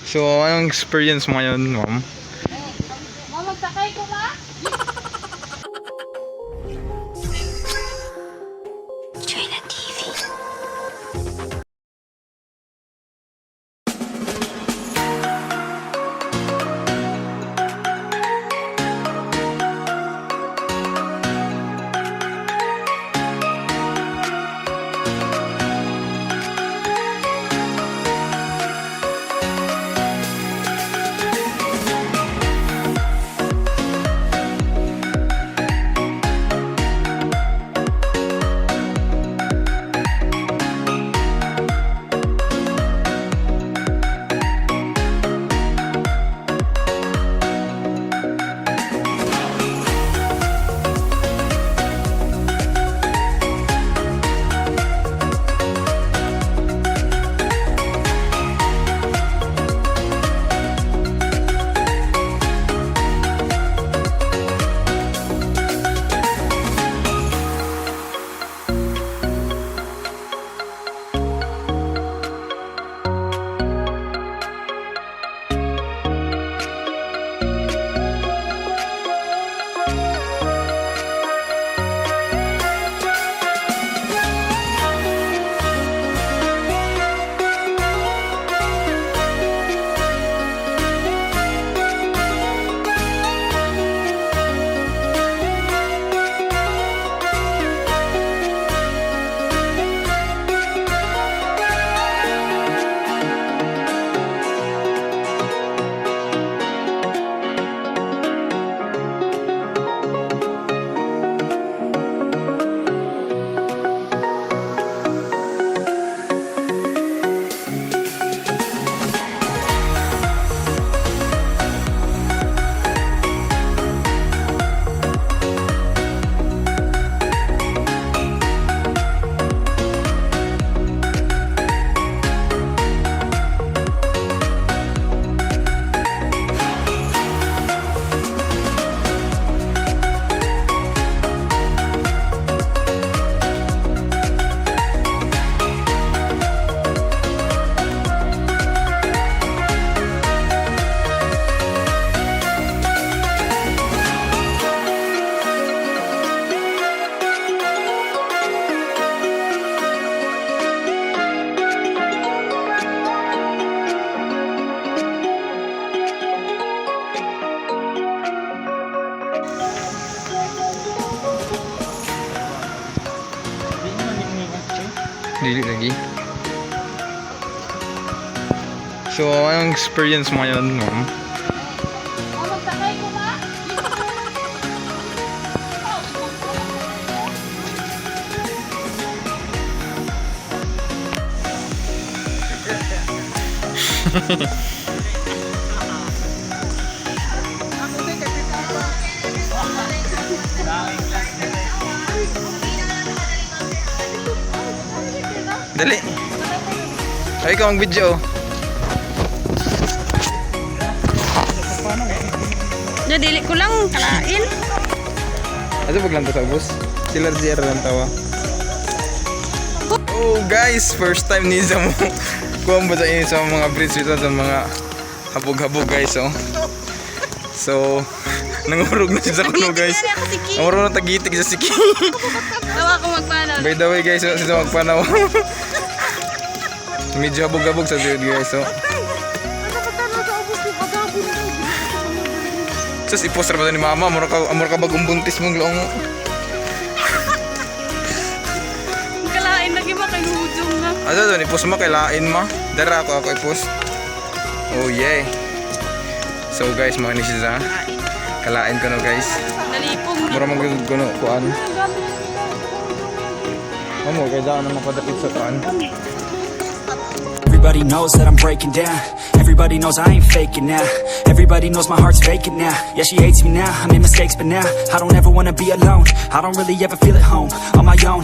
So, anong experience mo ngayon, ma'am? Ma, magsakay ko, ma? China TV. Dili lagi. So, anong experience mo ngayon, ma'am? Ma, magsakay ko, ma? Dali. Ay, ikaw ang video. Oh. Na dili ko lang kalain. Asa pag lang to sa ubos? Sila GR lang tawa. Oh guys, first time ni sa mo. Kuha ba sa inyo sa mga bridge dito sa mga habog-habog, guys, oh. So, nangurog na siya sa kuno, guys. Nangurog na tagitig sa siki. Tawa ko magpanaw. By the way, guys, sila magpanaw. Medyo habog-habog sa dude, guys, oh. Sus, i-post ra ba ni mama? Mura ka bagong buntis mong loong. Kalain lagi ba kay hujong nga. Asa doon, i-post mo, kailain mo. Dara ako i-post. Oh yeah. So guys, mga ni siya. Kalain ko no, guys. Nalipong na. Mura man gud kuno kuan. Amo kay daan na mapadapit sa kuan. Everybody knows that I'm breaking down. Everybody knows I ain't faking now. Everybody knows my heart's vacant now. Yeah, she hates me now. I made mistakes, but now I don't ever wanna be alone. I don't really ever feel at home. On my own.